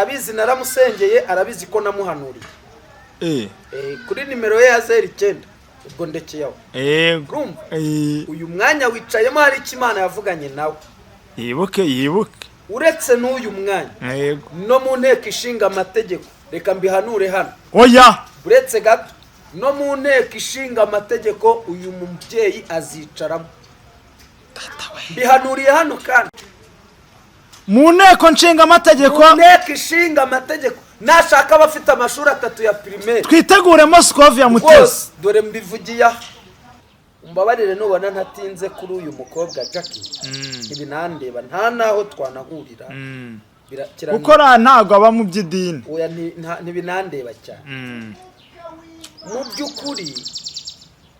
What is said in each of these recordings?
Arabizi, naramusengeye, arabizi ko namuhanuriye. Kuri nimero ye ya 09, ubwo ndekeye aho. Urumva? Uyu mwanya wicayemo hari icyo Imana yavuganye nawe. Yibuke, yibuke. Uretse n'uyu mwanya, no mu Nteko Ishinga Amategeko, reka mbihanure hano. Oya. Uretse gato, no mu Nteko Ishinga Amategeko uyu mubyeyi azicaramo, mbihanuriye hano kandi. Mu Nteko Nshinga Amategeko. Mu Nteko Ishinga Amategeko, nashaka abafite amashuri atatu ya primaire. Twiteguremo Scovia Mutesi. Rwose dore mbivugiye aha, umbabarire nubona ntatinze kuri uyu mukobwa Jackie, ntibinandeba, nta naho twanahurira. Gukora ntabwo aba mu by'idini. Oya, ntibinandeba cyane. Mu by'ukuri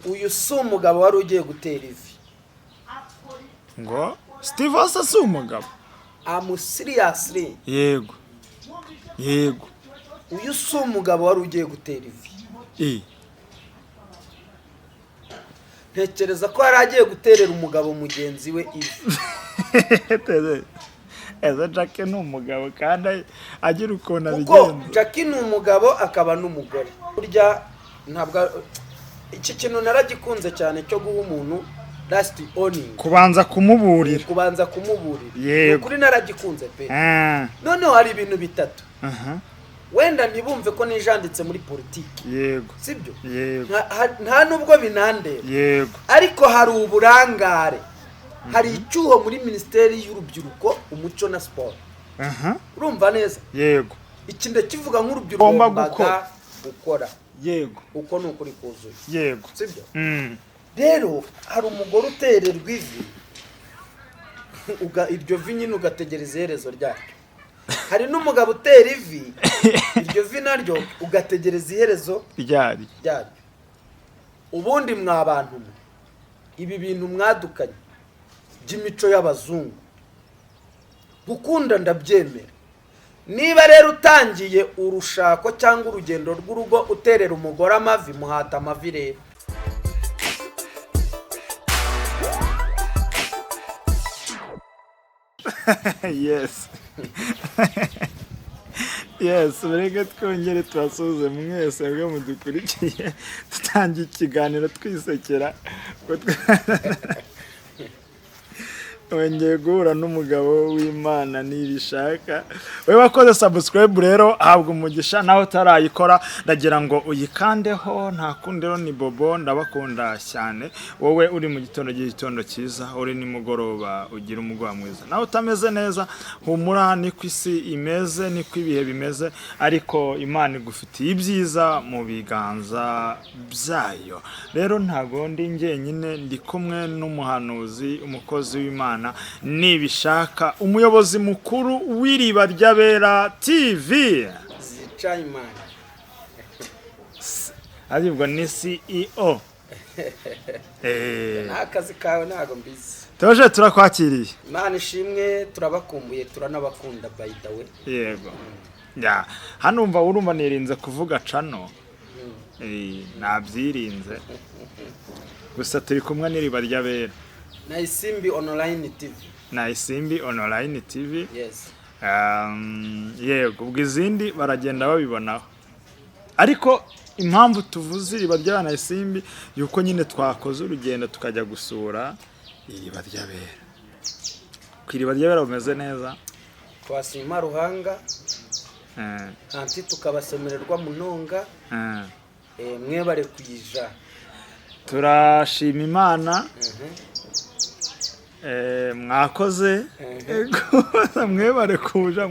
uyu si umugabo wari ugiye gutera ivi. Ngo Steve Ose si umugabo? I'm seriously. Yego, yego. Uyu si umugabo wari ugiye gutera ivi. Ntekereza ko yari agiye guterera umugabo mugenzi we ivi. Ese Jack ni umugabo kandi agira ukuntu Kuko abigenza? Jackie ni umugabo akaba n'umugore. Burya ntabwo iki kintu naragikunze cyane cyo guha umuntu last warning. Kubanza kumuburira. Kubanza kumuburira. Yego. Ni ukuri naragikunze pe. Noneho hari ibintu bitatu, wenda ntibumve ko nijanditse muri politiki, sibyo? Yego. Nta nubwo binandeba. Ariko hari uburangare, hari icyuho muri Minisiteri y'Urubyiruko, Umuco na Siporo. Urumva neza? Yego. Iki ndakivuga nk'urubyiruko. Ugomba Ugombaga gukora. gukora. Uko ni ukuri kuzuye. Sibyo? Rero hari umugore utererwa ivi, iryo vi nyine ugategereza iherezo ryaryo. Hari n'umugabo utera ivi, iryo vi naryo ugategereza iherezo Ryari? ryaryo. Ubundi mwa bantu mwe, ibi bintu mwadukanye by'imico y'abazungu, gukunda ndabyemera. Niba rero utangiye urushako cyangwa urugendo rw'urugo uterera umugore amavi, muhata amavi rero. Yes, mureke twongere tubasuhuze mwese mwe mudukurikiye. Dutangiye ikiganiro twisekera ko wongeye guhura n'umugabo w'Imana Nibishaka. We wakoze subscribe rero, habwa umugisha. Nawe utarayikora, ndagira ngo uyikandeho. Nta kundi rero, ni Bobo, ndabakunda cyane. Wowe uri mu gitondo, gitondo cyiza; uri nimugoroba, ugira umugoroba mwiza. Nawe utameze neza, humura, niko isi imeze, niko ibihe bimeze, ariko Imana igufitiye ibyiza mu biganza byayo. Rero ntago ndi njyenyine, ndi kumwe n'umuhanuzi, umukozi w'Imana Nibishaka, umuyobozi mukuru w'Iriba ry'Abera TV. Zicayimana. Aribwo ni CEO. Ni akazi kawe, ntabwo mbizi. Toje, turakwakiriye. Imana ishimwe, turabakumbuye, turanabakunda, by the way. Yego ya, hano umva, urumva nirinze kuvuga cano. Nabyirinze gusa. Turi kumwe n'Iriba ry'Abera Na Isimbi Online TV. Na Isimbi Online TV. Yes. Yego, ubwo izindi baragenda babibonaho, ariko impamvu tuvuze Iriba ry'Abana Isimbi yuko nyine twakoze urugendo tukajya gusura Iriba ry'Abera. Ku Iriba ry'Abera bumeze neza. Twasima Ruhanga anti, tukabasemererwa munonga. Mwebare kuyija. Turashima Imana. Mwakoze mwebare kuja.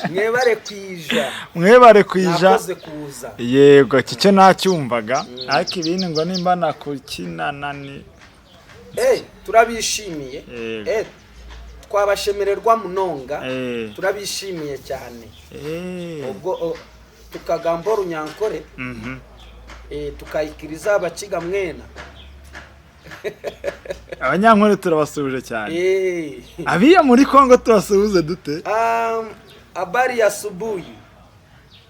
Mwebare kwija. Mwebare kwija. Mwakoze kuza. Yego, iki cyo nacyumvaga, ariko ibindi ngo nimba nakukinana ni Turabishimiye. Yego. Twabashemererwa munonga. Turabishimiye cyane. Ubwo tukagamba Runyankore, tukayikiriza Abakiga mwena. Abanyankore turabasuhuje cyane. Abiya muri Kongo turasuhuze dute? Habari ya asubuhi,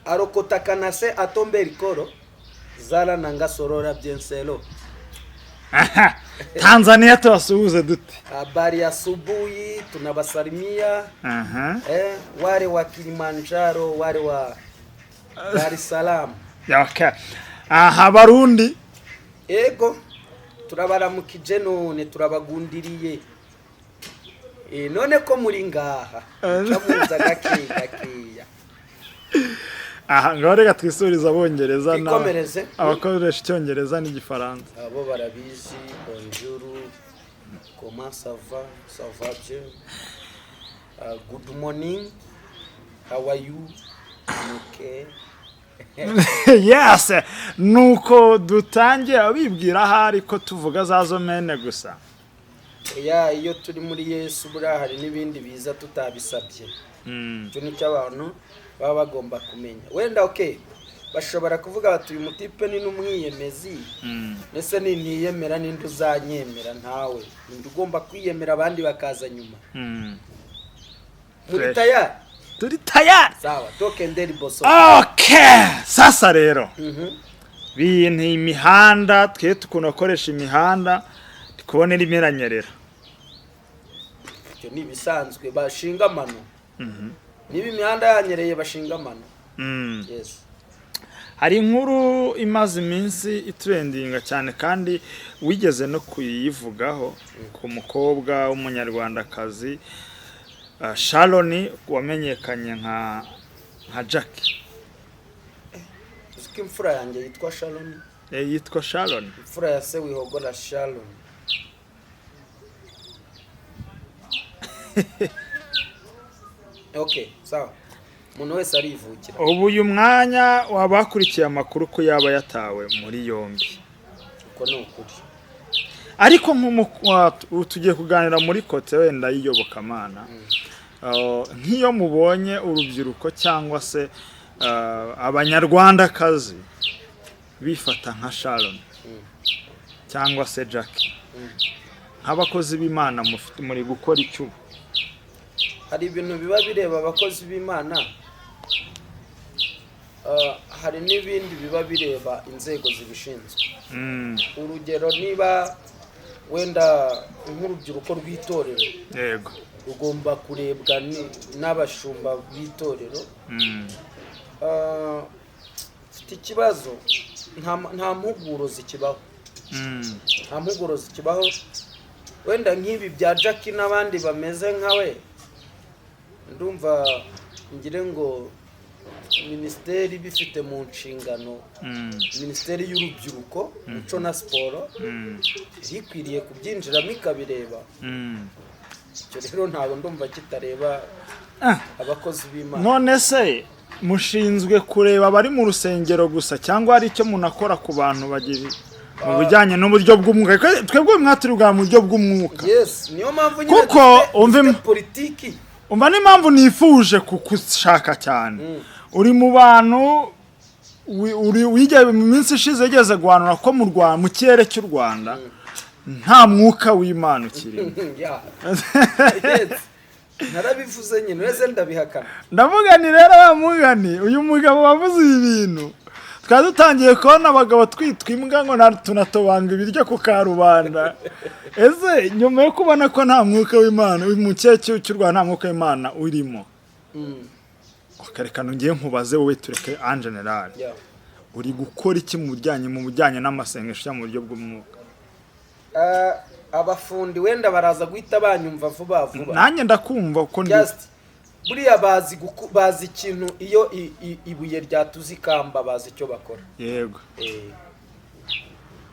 arokotakanase atombe rikoro zala nanga sorora bienselo. Aha, Tanzania tubasuhuze dute? Habari ya asubuhi, tunabasalimia. Aha. Wale wa Kilimanjaro, wale wa Dar es Salaam. Okay. Aha, Barundi. Ego, turabaramukije none turabagundiriye. None ko muri ngaha muca muza gake gakeya. Aha, ngaho reka twisurize Abongereza na Twikomereze. abakoresha Icyongereza n'Igifaransa. Abo barabizi. Bonjour, comment ça va? Ça va bien? Good morning, how are you? Okay. Yes, nuko dutangira bibwira ahari ko tuvuga za zomene gusa. Ya, iyo turi muri Yesu buriya hari n'ibindi biza tutabisabye. Icyo ni cyo abantu baba bagomba kumenya. Wenda okay, bashobora kuvuga bati: "Uyu mutipe ni n'umwiyemezi, mbese nintiyemera ninde uzanyemera?" Ntawe. Ninde ugomba kwiyemera, abandi bakaza nyuma. Muri Fresh. tayari? Turi tayari. Sawa, tokenderi boso. Okay, sasa rero bintu imihanda, twe tukunda gukoresha imihanda, kubona irimo iranyerera. Ibyo ni ibisanzwe, bashinga amano. Niba imihanda yanyereye, bashinga amano. Yes. Hari inkuru imaze iminsi itrendinga cyane kandi wigeze no kuyivugaho, ku mukobwa w'Umunyarwandakazi, Sharon wamenyekanye nka Jackie. Uzi ko imfura yanjye yitwa Sharon? Yitwa Sharon. Imfura ya se wihogora Sharon. Okay, sawa, umuntu wese arivukira. Ubu uyu mwanya waba wakurikiye amakuru ko yaba yatawe muri yombi? Uko ni ukuri. Ariko ubu tugiye kuganira muri côté wenda y'iyobokamana. Nk'iyo mubonye urubyiruko cyangwa se Abanyarwandakazi bifata nka Sharon cyangwa se Jackie, nk'abakozi b'Imana muri gukora icyo ubu? Hari ibintu biba bireba abakozi b'Imana, hari n'ibindi biba bireba inzego zibishinzwe. Urugero, niba wenda nk'urubyiruko rw'itorero rugomba kurebwa n'abashumba b'itorero. Mfite ikibazo, nta mpuguro zikibaho. Nta mpuguro zikibaho. Wenda nk'ibi bya Jackie n'abandi bameze nkawe, ndumva ngire ngo minisiteri ibifite mu nshingano, Minisiteri y'Urubyiruko, Umuco na Siporo, ikwiriye kubyinjiramo ikabireba. Icyo rero ntabwo ndumva kitareba abakozi b'Imana. None se mushinzwe kureba abari mu rusengero gusa, cyangwa hari icyo munakora ku bantu bagira mu bijyanye n'uburyo bw'umwuka? Twebwe mwaturi bwa mu buryo bw'umwuka. Yes, niyo mpamvu nyine Kuko dufite politiki. Umva, n'impamvu nifuje kugushaka cyane, uri mu bantu mu minsi ishize yigeze guhanura ko mu Rwanda, mu kirere cy'u Rwanda, nta mwuka w'Imana ukirimo. Yeah. Yes. Narabivuze nyine, wese ndabihakana. Ndavuga ni rero wa mugani, uyu mugabo wavuze ibi bintu, twari dutangiye kubona abagabo twitwa imbwa ngo tunatobanga ibiryo ku karubanda. Ese nyuma yo kubona ko nta mwuka w'Imana mu kirere cy'u Rwanda, nta mwuka w'Imana urimo, ukarekana, ngiye nkubaze wowe, tureke en général, uri gukora iki mu bijyanye n'amasengesho cyangwa mu buryo bw'umwuka? Ah, abafundi wenda baraza guhita banyumva vuba vuba. Nanjye ndakumva uko ndi. Just buriya bazi ikintu, iyo ibuye ryatuze ikamba bazi icyo bakora.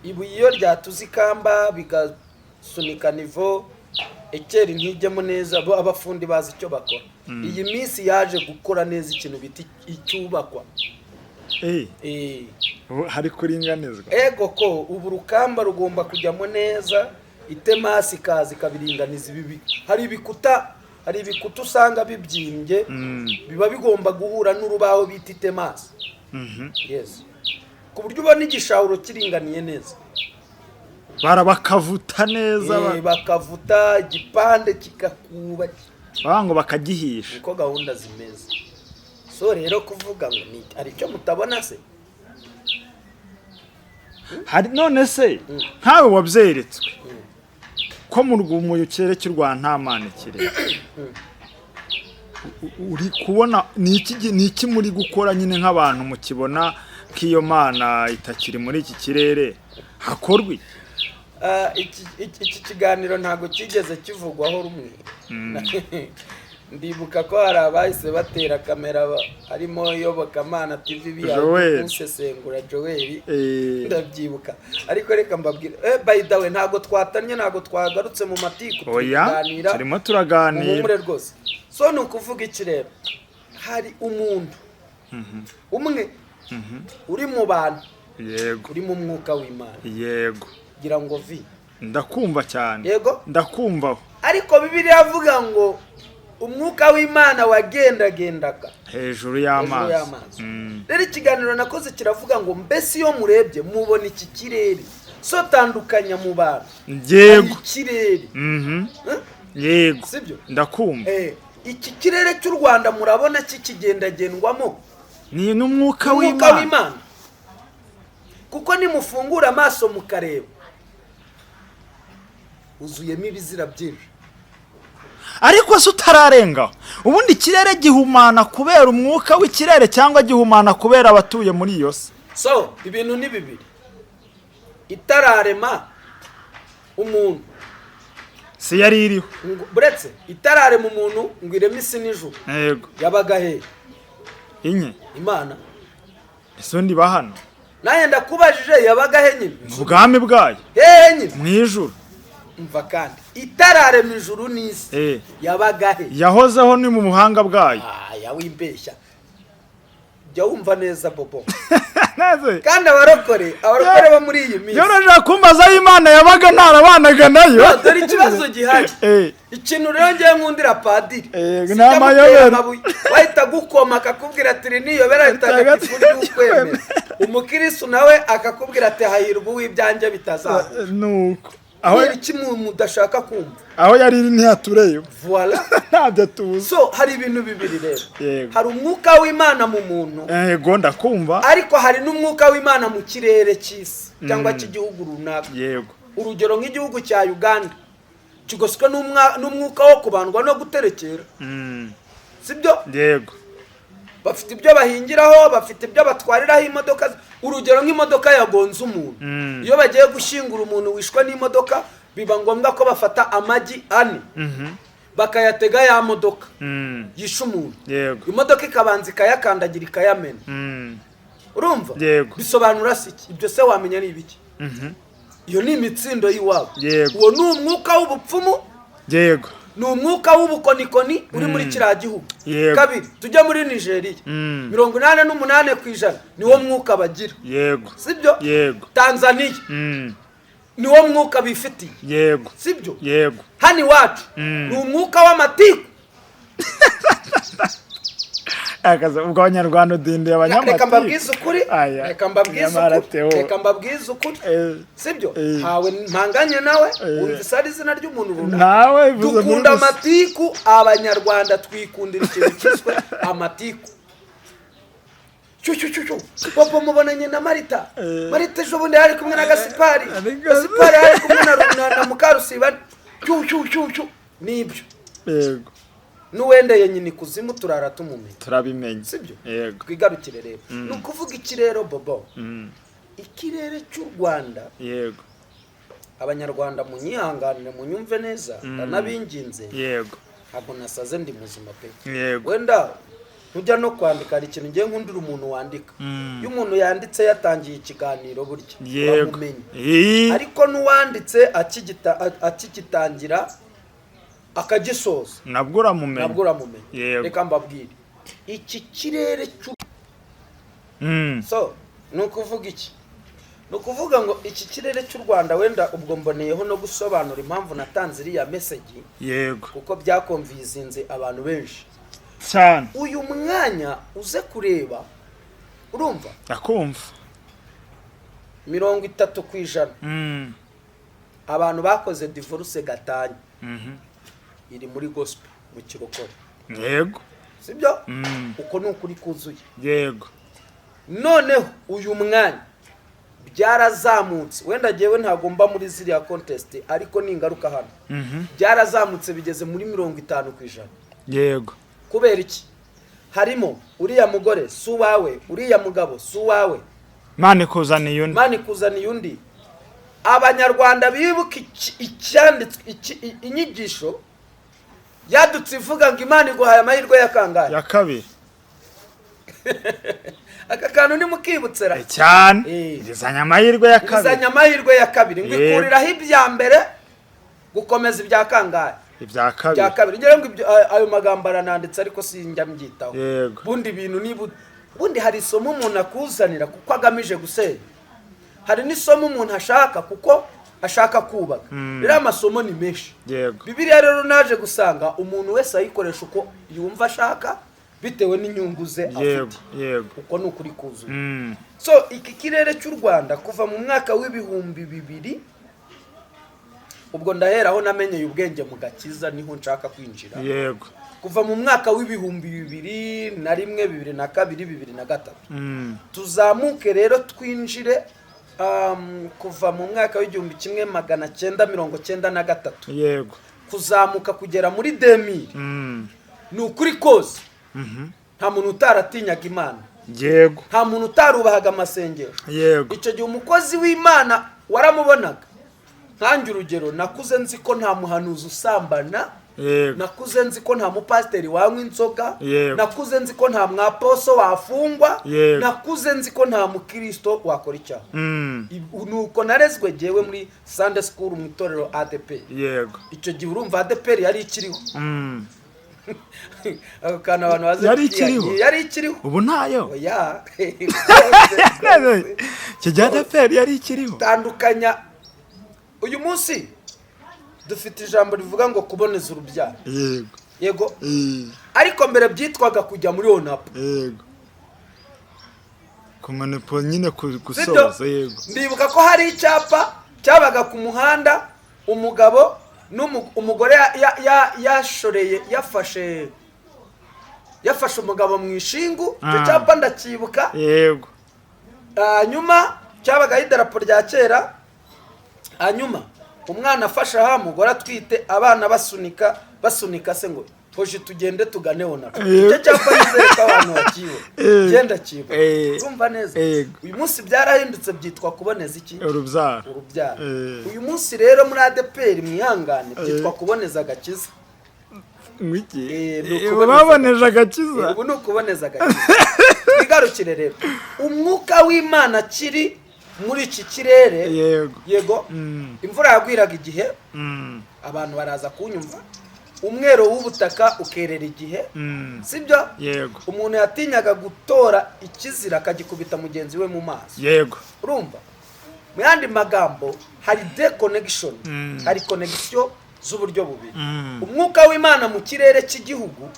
Ibuye iyo ryatuze ikamba bigasunika niveau équerre ntijyemo neza, bo abafundi bazi icyo bakora. Iyi minsi yaje gukora neza ikintu bita icyubakwa. Ubu hari kuringanizwa. Ego ko ubu urukamba rugomba kujyamo neza, itemasi ikaza ikabiringaniza. Ibi hari ibikuta usanga bibyimbye, biba bigomba guhura n'urubaho bita itemasi. Yes, ku buryo ubona igishahuro kiringaniye neza. Barabakavuta neza. Bakavuta igipande kikakuba. Baba ngo bakagihisha. Niko gahunda zimeze. So rero kuvuga ngo ni hari icyo mutabona se? Hari none se nkawe wabyeretswe ko mu rwumuyo kirere cy'u Rwanda nta mana ikirere, uri kubona ni iki ni iki muri gukora nyine nk'abantu mukibona ko iyo mana itakiri muri iki kirere, hakorwa iki? Ah, iki kiganiro ntabwo cyigeze kivugwaho rumwe. Ndibuka ko hari abahise batera kamera, harimo Iyobokamana TV bihaye Joel. kunsesengura, Joel. Eh. Ndabyibuka. Ariko reka mbabwire, by the way, ntabwo twatanye, ntabwo twagarutse mu matiku, turi Oya. kuganira. Turimo turaganira. Muhumure rwose. So ni ukuvuga iki rero? Hari umuntu umwe uri mu bantu, uri mu mwuka w'Imana, gira ngo vi Ndakumva cyane. Yego. Ndakumva. Ariko Bibiliya avuga ngo umwuka w'Imana wagendagendaga hejuru hejuru y'amazi. y'amazi. Rero ikiganiro nakoze kiravuga ngo mbese iyo murebye mubona iki kirere, so tandukanya mu bantu, hari ikirere. Eh? Yego. Sibyo? Ndakumva. Iki kirere cy'u Rwanda murabona kikigendagendwamo Ni n'umwuka umwuka w'Imana. w'Imana? Kuko nimufungura amaso mukareba, huzuyemo ibizira byinshi. Ariko se utararengaho, ubundi ikirere gihumana kubera umwuka w'ikirere cyangwa gihumana kubera abatuye muri iyo si? So ibintu ni bibiri. Itararema umuntu, Si yari iriho? Buretse, itararema umuntu ngo ireme isi n'ijuru, yabaga hehe? Inye? Imana. Ese undi ba hano? Nanjye ndakubajije, yabaga he nyine? Mu bwami bwayo. Hehe nyine? Mu ijuru. Umva kandi, itararema ijuru n'isi, yabaga he? Yahozeho, ni mu buhanga bwayo. Aya, wimbeshya, jya wumva neza, Bobo. Neze. Kandi abarokore bo muri iyi minsi, Yoroheje kumbaza aho Imana yabaga ntarabanaga nayo. No, dore ikibazo gihari. Ikintu rero ngewe nkundira padiri, ni sijya mutera amayobera. amabuye, wahita gukoma akakubwira ati iri ni iyobera ritagatifu ry'ukwemera. Umukirisu nawe akakubwira ati hahirwa uw'ibyanjye bitazahura. Nuko aho Kubera iki mudashaka kumva? Aho yari iri ntiyatureba. Voila. Ntabyo tuzi. So hari ibintu bibiri rero. Hari umwuka w'Imana mu muntu, Yego, ndakumva. ariko hari n'umwuka w'Imana mu kirere cy'isi cyangwa cy'igihugu runaka. Urugero nk'igihugu cya Uganda kigoswe n'umwuka wo kubandwa no guterekera, sibyo? Yego. Bafite ibyo bahingiraho, bafite ibyo batwariraho imodoka. Urugero nk'imodoka yagonze umuntu, iyo bagiye gushyingura umuntu wishwe n'imodoka, biba ngombwa ko bafata amagi ane bakayatega ya modoka yishe umuntu, imodoka ikabanza ikayakandagira, ikayamena. Urumva? Yego. Bisobanura se iki? Ibyo se wamenya ni ibiki? Iyo ni imitsindo y'iwabo. Uwo ni umwuka w'ubupfumu, ni umwuka w'ubukonikoni uri muri kiriya gihugu. Kabiri, tujya muri Nigeria, 88% niwo mwuka bagira, sibyo? Yego. Tanzania, niwo mwuka bifitiye, sibyo? Yego. Hano iwacu ni umwuka w'amatiku. Akaza ubwo Abanyarwanda udindiye abanyamatiku. Reka mbabwize ukuri. Aya, Reka mbabwize nyamara ukuri. Theo. Reka mbabwize ukuri, sibyo? Eh. Ntawe mpanganye nawe, wumvise ari izina ry'umuntu runaka. Nawe bivuze muri Dukunda rusange. amatiku. Abanyarwanda twikundira ikintu cyiswe amatiku. Cyu cyu cyu cyu, Popo mubonanye na Marita. Marita ejo bundi yari kumwe na Gasipari. Gasipari yari kumwe na Mukarusiba. Cyu cyu cyu cyu, nibyo. N'uwendeye nyina ikuzimu turara tumumenya. Turabimenye. Sibyo? Yego. Twigarukire rero. Ni ukuvuga iki rero, Bobo? Ikirere cy'u Rwanda, Abanyarwanda munyihanganire, munyumve neza, ndanabinginze. Ntabwo nasaze, ndi muzima pe. Wenda ntujya no kwandika, hari ikintu ngiye nkundira umuntu wandika. Iyo umuntu yanditse yatangiye ikiganiro, burya uramumenya. Ariko n'uwanditse akigitangira akagisoza, Nabwo uramumenya. nabwo uramumenya. Reka mbabwire iki kirere cy'u So ni ukuvuga iki? Ni ukuvuga ngo iki kirere cy'u Rwanda, wenda ubwo mboneyeho no gusobanura impamvu natanze iriya message, kuko byakonvizinze abantu benshi. Cyane. Uyu mwanya uze kureba, urumva? Ndakumva. 30% abantu bakoze divorce, gatanya, iri muri gospel, mu kirokore, sibyo? Uko ni ukuri kuzuye. Noneho uyu mwanya Byarazamutse. Wenda jyewe ntabwo mba muri ziriya context, ariko ni ingaruka hano. Byarazamutse bigeze muri 50%. Kubera iki? Harimo uriya mugore si uwawe, uriya mugabo si uwawe. Imana ikuzaniye undi. Imana ikuzaniye undi. Abanyarwanda bibuka icyanditswe, inyigisho yadutse ivuga ngo Imana iguhaye amahirwe ya kangahe? Ya kabiri. Aka kantu ntimukibutsera? Cyane. Izanye amahirwe ya kabiri. Izanye amahirwe ya kabiri, ngo ikuriraho ibya mbere gukomeza ibya kangahe? Ibya Bya kabiri. kabiri. Ngira ngo ayo magambo arananditse, ariko sinjya mbyitaho. Bundi ibintu niba ubundi hari isomo umuntu akuzanira kuko agamije gusenya, hari n'isomo umuntu ashaka kuko ashaka kubaka. Rero amasomo ni menshi. Bibiliya rero naje gusanga umuntu wese ayikoresha uko yumva ashaka, bitewe n'inyungu ze afite. Uko ni ukuri kuzuye. So iki kirere cy'u Rwanda kuva mu mwaka w'2000, ubwo ndaheraho namenyeye ubwenge mu gakiza, niho nshaka kwinjira. Kuva mu mwaka w'2001, 2002, 2003, tuzamuke rero twinjire kuva mu mwaka w'1993 kuzamuka kugera muri 2000. Ni ukuri kose, nta muntu utaratinyaga Imana, nta muntu utarubahaga amasengesho. Icyo gihe umukozi w'Imana waramubonaga. Nkanjye urugero, nakuze nzi ko nta muhanuzi usambana, nakuze nzi ko nta mupasiteri wanywa inzoga, nakuze nzi ko nta mwaposo wafungwa, nakuze nzi ko nta mukristo wakora icyaha. Nuko narezwe jyewe muri Sunday school mu itorero ADEPR. Icyo gihe urumva ADEPR yari ikiriho. Ako kantu abantu bazi. Yari ikiriho? Yari ikiriho. Ubu ntayo. Oya. Kijya ADEPR yari ikiriho. Tandukanya. Uyu munsi dufite ijambo rivuga ngo kuboneza urubyaro. Yego. Ariko mbere byitwaga kujya muri onapo. Yego, kumanepo nyine, gusoza, yego. Ndibuka ko hari icyapa cyabaga ku muhanda, umugabo umugore yashoreye, yafashe umugabo mu ishingu. Icyo cyapa ndacyibuka. Hanyuma cyabagaho idarapo rya kera, hanyuma umwana afashe aha, umugore atwite, abana basunika, basunika se ngo hoje tugende tugane onapo. Icyo cyapa nizere ko abantu bakibuka. Genda cyibuka. Urumva neza? Yego. Uyu munsi byarahindutse, byitwa kuboneza iki? Urubyaro. Urubyaro. Uyu munsi rero muri ADEPR, mwihangane, byitwa kuboneza agakiza. Ngwiki? Ni ukuboneza. Baboneje agakiza. Ubu ni ukuboneza agakiza. Twigarukire rero, umwuka w'Imana kiri muri iki kirere. Yego. Imvura yagwiraga igihe, abantu baraza kunyumva, umwero w'ubutaka ukerera igihe. Sibyo? Yego. Umuntu yatinyaga gutora ikizira akagikubita mugenzi we mu maso. Urumva, mu yandi magambo hari deconnection. Hari connection z'uburyo bubiri: umwuka w'Imana mu kirere cy'igihugu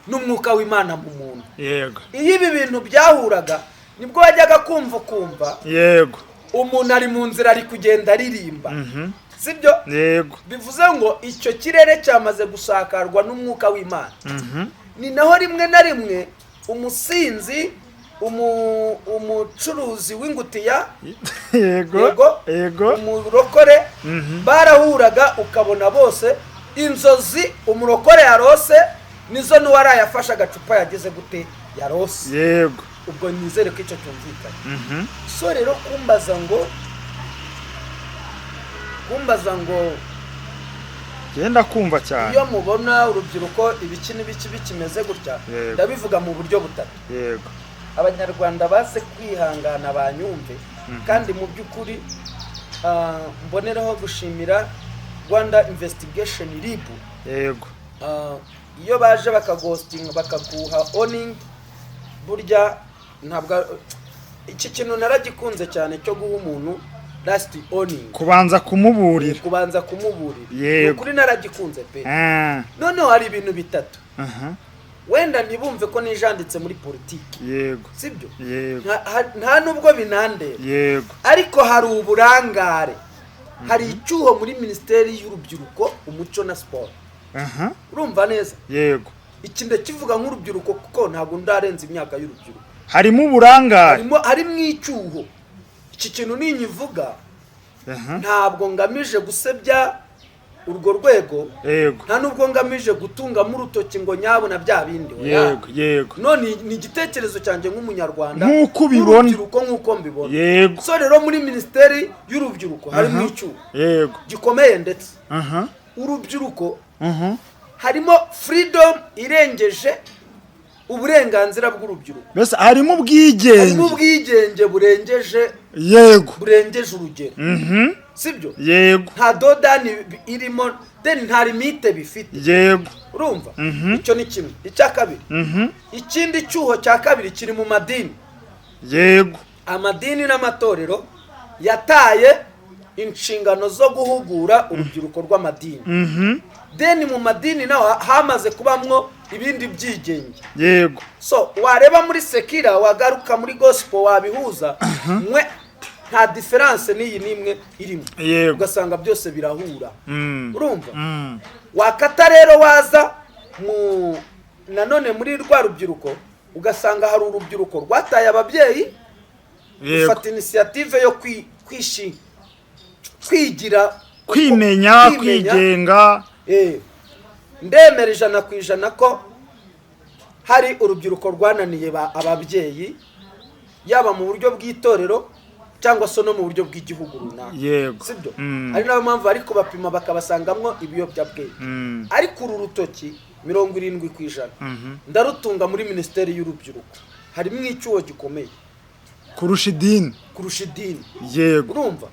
n'umwuka w'Imana mu muntu. Iyo ibi bintu byahuraga, nibwo wajyaga kumva ukumva umuntu ari mu nzira, ari kugenda aririmba. Sibyo? Yego. Bivuze ngo icyo kirere cyamaze gusakarwa n'umwuka w'Imana. Ni naho rimwe na rimwe umusinzi, umucuruzi w'ingutiya, yego, umurokore, barahuraga, ukabona bose inzozi umurokore yarose nizo n'uwaraye afashe agacupa yagize gute yarose. Ubwo nizere ko icyo cyumvikanye. So rero kumbaza ngo Genda kumva cyane. iyo mubona urubyiruko ibiki n'ibiki bikimeze gutya, ndabivuga mu buryo butatu. Abanyarwanda baze kwihangana banyumve, kandi mu by'ukuri mbonereho gushimira Rwanda Investigation, RIB. Iyo baje bakaghostinga, bakaguha warning, burya ntabwo iki kintu naragikunze cyane cyo guha umuntu last warning. Kubanza kumuburira. Kubanza kumuburira. Ni ukuri naragikunze pe. Noneho hari ibintu bitatu. Wenda ntibumve ko nijanditse muri politiki. Sibyo? Yego. Nta nubwo binandeba. Ariko hari uburangare, hari icyuho muri Minisiteri y'Urubyiruko, Umuco na Siporo. Urumva neza? Yego. Iki ndakivuga nk'urubyiruko kuko ntabwo ndarenza imyaka y'urubyiruko. Harimo uburangare. Harimo icyuho. Iki kintu ninyivuga, ntabwo ngamije gusebya urwo rwego, nta nubwo ngamije gutungamo urutoki ngo nyabona bya bindi, oya. yego yego None ni igitekerezo cyanjye nk'Umunyarwanda, Nk'uko ubibona. nk'urubyiruko, nk'uko mbibona. So rero muri Minisiteri y'Urubyiruko harimo icyuho gikomeye, ndetse urubyiruko harimo freedom irengeje uburenganzira bw'urubyiruko. Mbese harimo ubwigenge. Harimo ubwigenge burengeje burengeje urugero, sibyo? Yego. Nta dodani irimo, then nta limite bifite. Urumva, icyo ni kimwe. Icya kabiri, ikindi cyuho cya kabiri kiri mu madini. Amadini n'amatorero yataye inshingano zo guhugura urubyiruko rw'amadini. Then mu madini naho hamaze kubamwo ibindi byigenge. So wareba muri secular, wagaruka muri gospel, wabihuza, mwe nta différence n'iyi n'imwe irimo. Ugasanga byose birahura. Urumva, wakata rero waza mu nanone muri rwa rubyiruko, ugasanga hari urubyiruko rwataye ababyeyi, rufata initiative yo kwigira, kwimenya, kwimenya. Kwigenga. Ndemera 100% ko hari urubyiruko rwananiye ababyeyi, yaba mu buryo bw'itorero cyangwa se no mu buryo bw'igihugu runaka, sibyo? Ari nayo mpamvu bari kubapima bakabasangamwo ibiyobyabwenge. Ariko uru rutoki 70% ndarutunga muri Minisiteri y'Urubyiruko, harimo icyuho gikomeye. Kurusha idini. Kurusha idini. Urumva,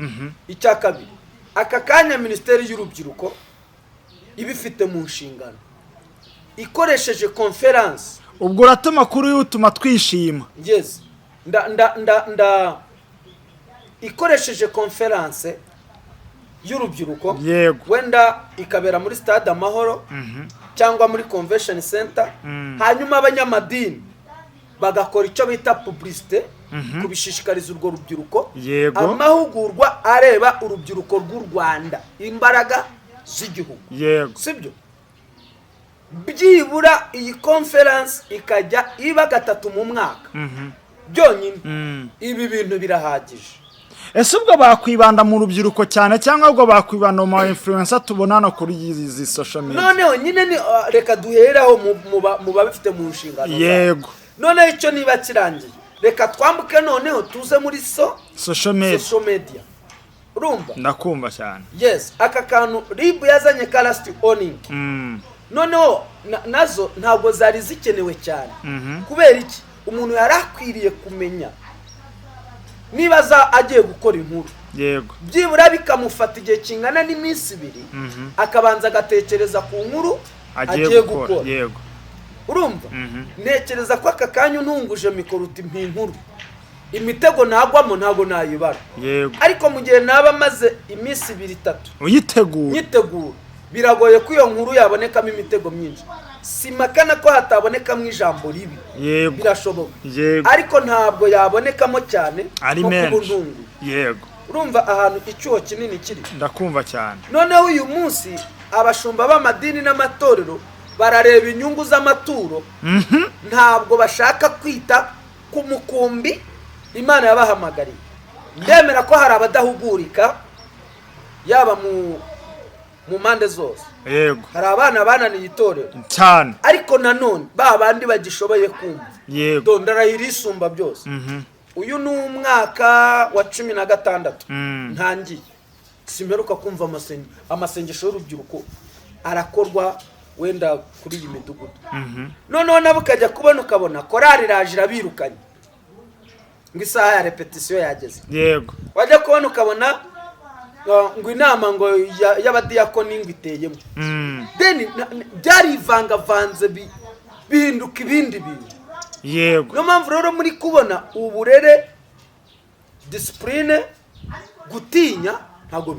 icya kabiri, aka kanya Minisiteri y'Urubyiruko ibifite mu nshingano, ikoresheje conférence. Ubwo uratuma kuri utuma twishima. Yes, nda nda nda nda ikoresheje conférence y'urubyiruko, wenda ikabera muri Stade Amahoro cyangwa muri Convention Center, hanyuma abanyamadini bagakora icyo bita publicité, kubishishikariza urwo rubyiruko, amahugurwa areba urubyiruko rw'u Rwanda, imbaraga z'igihugu, sibyo? Byibura iyi conférence ikajya iba gatatu mu mwaka byonyine, ibi bintu birahagije. Ese ubwo bakwibanda mu rubyiruko cyane, cyangwa ubwo bakwibanda mu ma influencer tubona hano kuri izi social media? Noneho nyine ni reka duhereho mu babifite mu nshingano zabo. Noneho icyo niba kirangiye, reka twambuke noneho tuze muri social media. Social media, urumva? Ndakumva cyane. Yes, aka kantu RIB yazanye ka last warning, noneho nazo ntabwo zari zikenewe cyane. Kubera iki? Umuntu yari akwiriye kumenya niba aza agiye gukora inkuru, byibura bikamufata igihe kingana n'iminsi 2, akabanza agatekereza ku nkuru agiye gukora. Urumva, ntekereza ko aka kanya untunguje mikoro uti mpa inkuru, imitego nagwamo ntabwo nayibara. Ariko mu gihe naba maze iminsi 2, 3 uyitegura, nyitegura, biragoye ko iyo nkuru yabonekamo imitego myinshi. Simakana ko hatabonekamo ijambo ribi, birashoboka, ariko ntabwo yabonekamo cyane ari nko kuba menshi untunguye. Urumva ahantu icyuho kinini kiri? Ndakumva cyane. Noneho uyu munsi abashumba b'amadini n'amatorero barareba inyungu z'amaturo, ntabwo bashaka kwita ku mukumbi Imana yabahamagariye. Ndemera ko hari abadahugurika, yaba mu mpande zose. Hari abana bananiye itorero, ariko nanone ba bandi bagishoboye kumva, dondarahira isumba byose. Uyu ni umwaka wa 16 ntangiye, simperuka kumva amasengesho y'urubyiruko arakorwa wenda kuri iyi midugudu. Noneho nabo ukajya kubona ukabona korari iraje irabirukanye ngo isaha ya répétition yageze. Wajya kubona ukabona ngo inama ngo y'abadiyakoni ngo iteyemo. Then byarivangavanze bihinduka ibindi bintu. Niyo mpamvu rero muri kubona uburere, discipline, gutinya ntabwo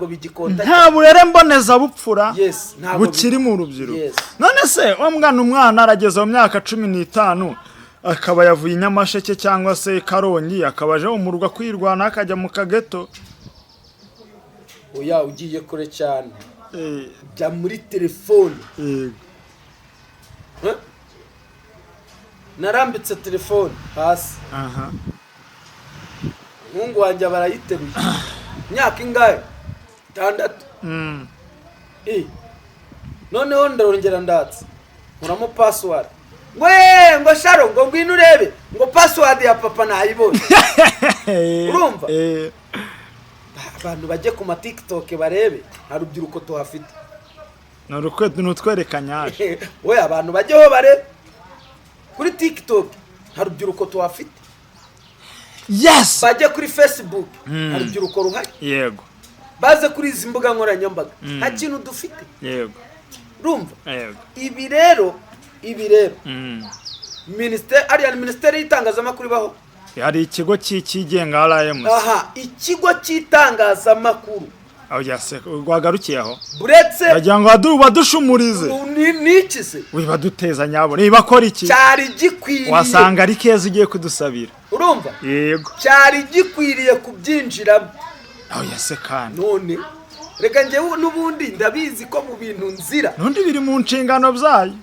bigikonta. Nta burere mbonezabupfura Yes, ntabwo bukiri mu rubyiruko. Yes. None se wa mwana, umwana arageze mu myaka 15, akaba yavuye i Nyamasheke cyangwa se Karongi, akaba aje mu murwa kwirwana, akajya mu kageto? Oya, ugiye kure cyane. Jya muri telefone. Eh? Narambitse telefone hasi. Umuhungu wanjye barayiteruye, imyaka ingahe? 6. Noneho ndarongera ndatse, nkuramo password, ngo "Eee, ngo sharo, ngo ngwino urebe, ngo password ya papa nayibonye." Urumva? Eh. Abantu bajye ku ma TikTok barebe, nta rubyiruko tuhafite. Ni utwereka nyaje. We, abantu bajyeho barebe kuri TikTok, nta rubyiruko tuhafite. Bajye kuri Facebook, nta rubyiruko ruhari. Baze kuri izi mbuga nkoranyambaga, nta kintu dufite. Urumva? Yego. Ibi rero, minisiteri, ariya ni minisiteri y'itangazamakuru ibaho? Hari ikigo cyigenga, RMC. Aha, ikigo cy'itangazamakuru. Aho yase rwagarukiye aho. Buretse. Bagira ngo badushumurize. Ni iki se? Wibaduteza nyabona ibakora iki? Cyari gikwiriye. Wasanga ari keza ugiye kudusabira. Urumva? Yego. Cyari gikwiriye kubyinjiramo. Aho yase kandi. None reka njyewe n'ubundi ndabizi ko mu bintu nzira. N'undi biri mu nshingano byayo.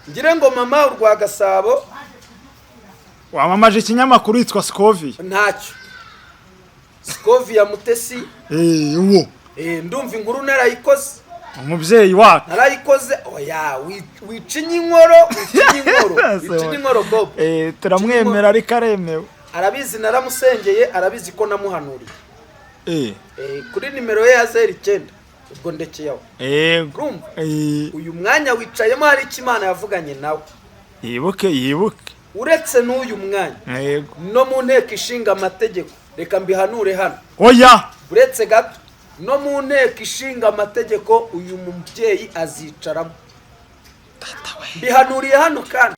Ngire ngo mama urwa Gasabo. Wamamaje ikinyamakuru yitwa Scovia. Ntacyo, Scovia Mutesi. Uwo. Ndumva inkuru narayikoze. Umubyeyi wacu. Narayikoze. Oya, wicinye inkoro, wicinye inkoro, wicinye inkoro, Bob. Turamwemera ariko aremewe. Arabizi, naramusengeye, arabizi ko namuhanuriye. Kuri nimero ye ya 09, ubwo ndekeye aho. Urumva? Uyu mwanya wicayemo hari icyo Imana yavuganye nawe. Yibuke, yibuke. Uretse n'uyu mwanya, no mu nteko ishinga amategeko, reka mbihanure hano. Oya. Uretse gato, no mu nteko ishinga amategeko uyu mubyeyi azicaramo, mbihanuriye hano kandi.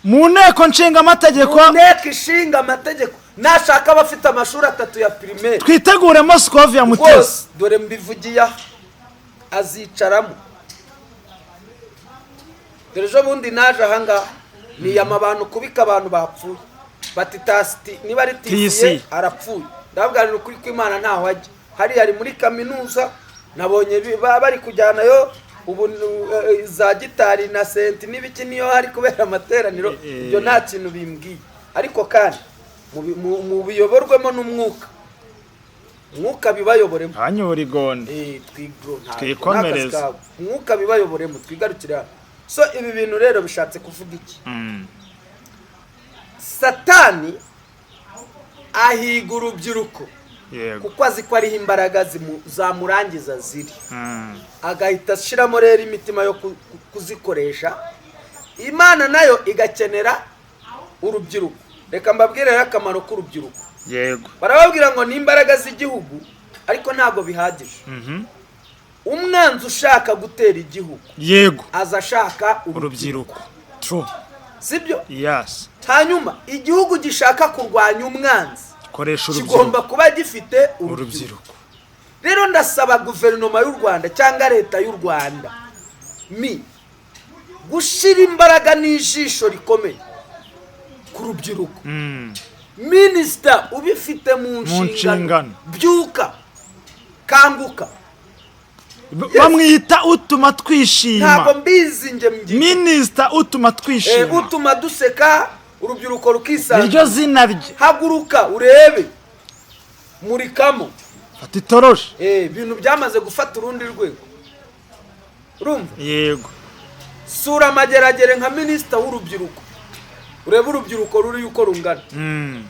Mu nteko nshinga amategeko. Mu nteko ishinga amategeko, nashaka abafite amashuri 3 ya primaire. Twiteguremo Scovia Mutesi. Rwose dore mbivugiye aha, azicaramo. Dore ejo bundi naje ahangaha niyama abantu kubika abantu bapfuye, bati tasiti niba ari tisiye TC. Arapfuye. Ndababwira ukuri kw'Imana, ntaho ajya, hariya ari muri kaminuza. Nabonye bari kujyanayo ubu za gitari na senti n'ibiki, niyo hari kubera amateraniro. Ibyo nta kintu bimbwiye, ariko kandi mu biyoborwemo n'umwuka, umwuka bibayoboremo. Hanyura igonde. Twikomereze. Nta kazi kawe. Umwuka bibayoboremo. Twigarukire hano. So ibi bintu rero bishatse kuvuga iki? Satani ahiga urubyiruko, kuko azi ko ariho imbaraga zamurangiza ziri. Agahita ashyiramo rero imitima yo kuzikoresha. Imana nayo igakenera urubyiruko. Reka mbabwire rero akamaro k'urubyiruko. Barababwira ngo ni imbaraga z'igihugu, ariko ntabwo bihagije. Umwanzi ushaka gutera igihugu aza ashaka urubyiruko. Urubyiruko, true. Sibyo? Yes. Hanyuma igihugu gishaka kurwanya umwanzi koresha kigomba urubyiruko. kuba gifite urubyiruko. Urubyiruko. Rero ndasaba guverinoma y'u Rwanda cyangwa leta y'u Rwanda mi gushyira imbaraga n'ijisho rikomeye ku rubyiruko. Minisita ubifite mu nshingano, nshingano. Byuka, kanguka. Bamwita utuma twishima. Ntabwo mbizi njye mbyita Minisita utuma twishima. Utuma duseka, urubyiruko rukisanga. Niryo zina rye. Haguruka urebe, murikamo. Fata itoroshi. Ibintu byamaze gufata urundi rwego, urumva? Yego. Sura amageragere nka minisita w'urubyiruko, urebe urubyiruko ruri uko rungana.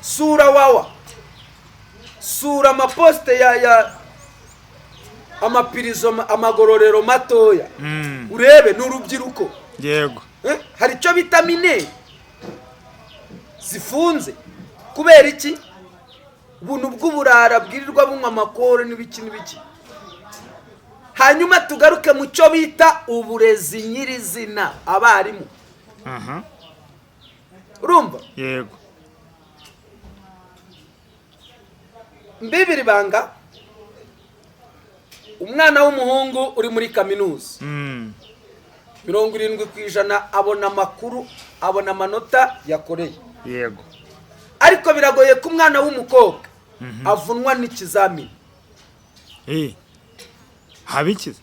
Sura wawa, sura amaposite ya amapirizo, amagororero matoya, urebe ni urubyiruko. Hari icyo bita mineurs zifunze kubera iki? Ubuntu bw'uburara bwirirwa bunywa amakoro n'ibiki n'ibiki. Hanyuma tugaruke mu cyo bita uburezi nyirizina, abarimu. Urumva? Yego. Mbibiri banga, umwana w'umuhungu uri muri kaminuza, 70% abona amakuru, abona amanota yakoreye. Ariko biragoye ko umwana w'umukobwa avunwa n'ikizamini. Haba iki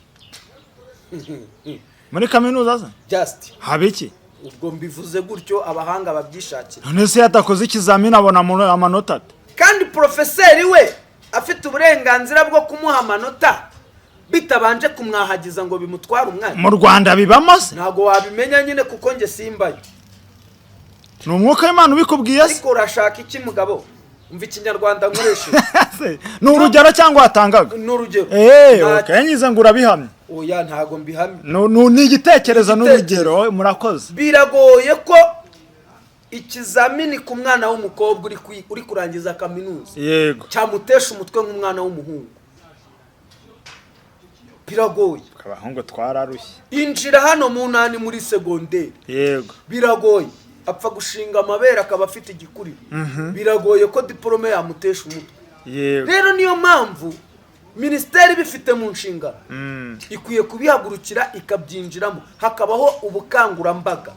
muri kaminuza se? Just Haba iki? Ubwo mbivuze gutyo, abahanga babyishakira. None se yatakoze ikizamini abona amanota ate? Kandi porofeseri we afite uburenganzira bwo kumuha amanota bitabanje kumwahagiza ngo bimutware umwanya. Mu Rwanda bibamo se? Ntabwo wabimenya nyine, kuko njye simbayo. Ni umwuka w'Imana ubikubwiye se? Ariko urashaka iki, mugabo? Umva ikinyarwanda nkoresheje. Se, ni urugero cyangwa watangaga? Ni urugero. Okay, nyize ngo urabihamye. Oya, ntabwo mbihamye. Ni igitekerezo n'urugero, murakoze. Biragoye ko ikizamini ku mwana w'umukobwa uri kurangiza kaminuza cyamutesha umutwe nk'umwana w'umuhungu. Biragoye. Abahungu twararushye. Injira hano mu nani, muri segonderi. Biragoye, apfa gushinga amabere akaba afite igikuriro. Biragoye ko diporome yamutesha umutwe. Rero niyo mpamvu minisiteri ibifite mu nshingano ikwiye kubihagurukira, ikabyinjiramo, hakabaho ubukangurambaga.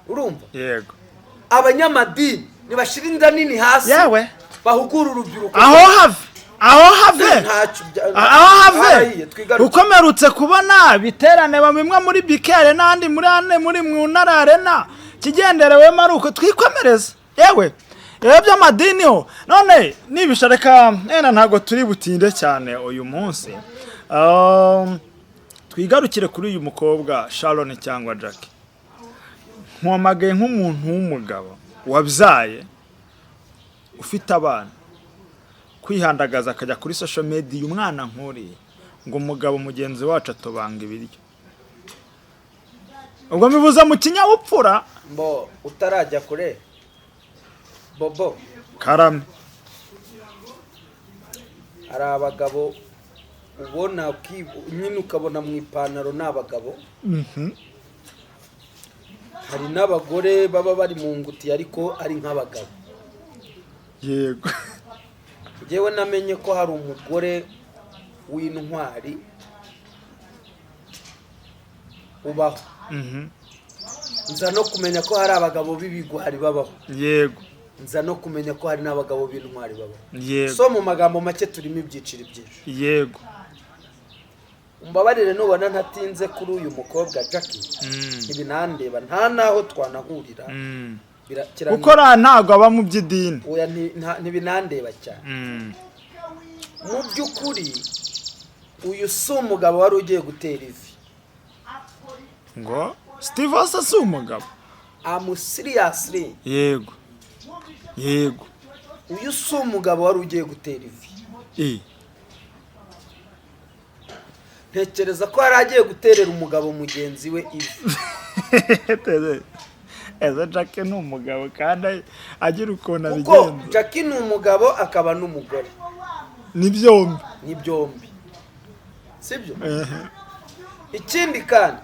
Urumva? Yego. Abanyamadini ntibashyira inda nini hasi, Yewe. bahugura urubyiruko. Aho have, aho have. Ntacyo Aho have. Harahiye, twigarukire. Uko mperutse kubona biterane bimwe muri bikere n'andi muri ane muri mu ntara arena, kigenderewemo ari uko twikomereza. Yewe, rero by'amadini ho none nibisha, reka ena ntabwo turi butinde cyane uyu munsi. Twigarukire kuri uyu mukobwa Sharon cyangwa Jackie. Nkwamagaye nk'umuntu w'umugabo wabyaye, ufite abana, kwihandagaza akajya kuri social media, umwana nk'uriya, ngo umugabo mugenzi wacu atobanga ibiryo. Ubwo mbivuze mu kinyabupfura. Mbo utarajya kure, Bobo. Karame. Hari abagabo ubona nyine ukabona mu ipantaro ni abagabo. Hari n'abagore baba bari mu ngutiya ariko ari nk'abagabo. Njyewe namenye ko hari umugore w'intwari ubaho. Nza no kumenya ko hari abagabo b'ibigwari babaho. Nza no kumenya ko hari n'abagabo b'intwari babaho. So mu magambo make, turimo ibyiciro byinshi. Umbabarire nubona ntatinze kuri uyu mukobwa Jackie. Ntibinandeba, nta naho twanahurira. Gukora ntabwo aba mu by'idini. Oya, ntibinandeba cyane. Mu by'ukuri uyu si umugabo wari ugiye gutera ivi. Ngo Steve asa si umugabo? I'm seriously. Yego. Uyu si umugabo wari ugiye gutera ivi. Ntekereza ko yari agiye guterera umugabo mugenzi we ivi. Ese Jackie ni umugabo kandi agira ukuntu Kuko abigenza? Jackie ni umugabo akaba n'umugore. Ni byombi. Ni byombi, sibyo? Ehe. Ikindi kandi,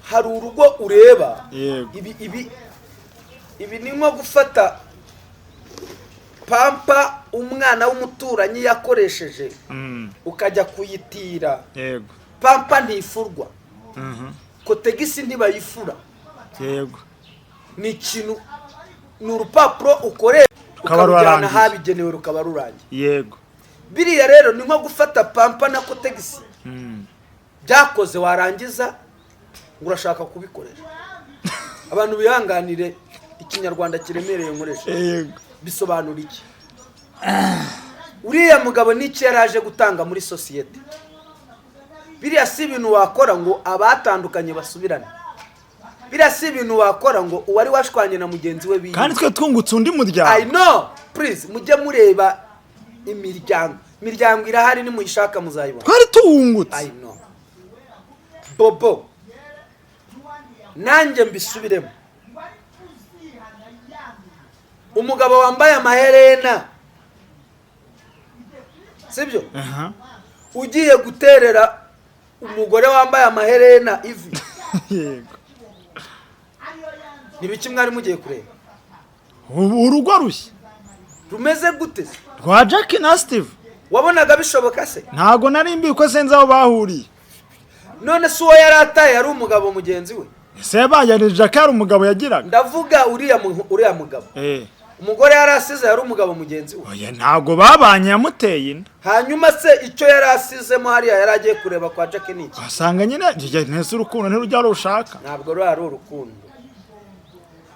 hari urugo ureba. Ibi ni nko gufata pampa umwana w'umuturanyi yakoresheje, ukajya kuyitira. Pampa ntifurwa. Kotegisi ntibayifura. Ni ikintu, ni urupapuro ukoresha Rukaba ukarujyana rurangiye. ahabigenewe, rukaba rurangiye. Biriya rero ni nko gufata pampa na kotegisi byakoze, warangiza ngo urashaka kubikoresha. Abantu bihanganire ikinyarwanda kiremereye nkoresha. Bisobanura iki? Uriya mugabo n'iki yari aje gutanga muri sosiyete? Biriya si ibintu wakora ngo abatandukanye basubirane. Biriya si ibintu wakora ngo uwari washwanye na mugenzi we biyunge. Kandi twe twungutse undi I muryango. know. Please, mujye mureba imiryango. Imiryango irahari, nimuyishaka muzayibona. Twari tuwungutse. I know. Bobo, nanjye mbisubiremo, umugabo wambaye amaherena, sibyo? Aha. Ugiye guterera umugore wambaye amaherena ivi, Ntibiki mwari mugiye kureba? Ubu urugo rushya. Rumeze gute se? Rwa Jackie na Steve. Wabonaga bishoboka se? Ntabwo nari mbi ko sinzi aho bahuriye. None se uwo yari ataye yari umugabo mugenzi we? Ese yabaye Jackie hari umugabo yagiraga? Ndavuga uriya mugabo. Umugore yari asize yari umugabo mugenzi we? Oya, ntabwo babanye, yamuteye inda. Hanyuma se icyo yari asizemo hariya yari agiye kureba kwa Jack ni iki? Wasanga nyine ntese urukundo ntirujya rushaka. Ntabwo ruriya ari urukundo.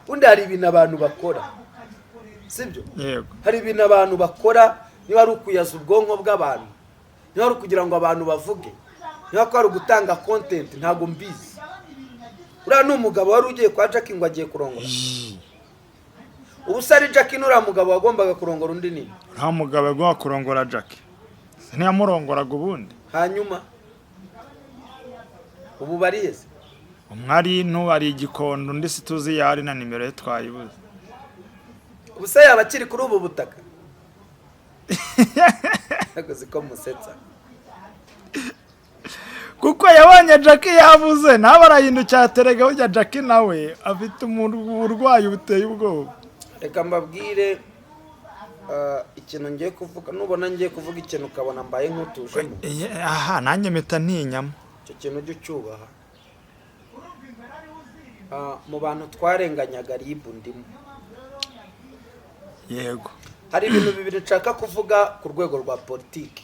Ubundi hari ibintu abantu bakora, sibyo? Yego. Hari ibintu abantu bakora, niba ari ukuyaza ubwonko bw'abantu, niba ari ukugira ngo abantu bavuge, niba ko ari ugutanga content, ntabwo mbizi. Uriya ni umugabo wari ugiye kwa Jack ngo agiye kurongora. Ubu se ari Jack n'uriya mugabo wagombaga kurongora undi nini? Uriya mugabo yagomba kurongora Jack, ntiyamurongoraga ubundi. Hanyuma ubu bariheze? Umwe ari intu, ari igikondo, undi situzi iyo ari na nimero ye twayibuze. Ubu se yaba akiri kuri ubu butaka? Ntabwo ko musetsa. Kuko yabonye Jack yabuze, nawe arahindukira aterega. Burya Jack nawe afite uburwayi buteye ubwoba. Reka mbabwire, ikintu ngiye kuvuga, nubona ngiye kuvuga ikintu ukabona mbaye nk'utujemo, Aha nanjye mpita ntinyamo. Icyo kintu ujye ucyubaha. Mu bantu twarenganyaga RIB ndimo. Hari ibintu bibiri nshaka kuvuga ku rwego rwa politiki,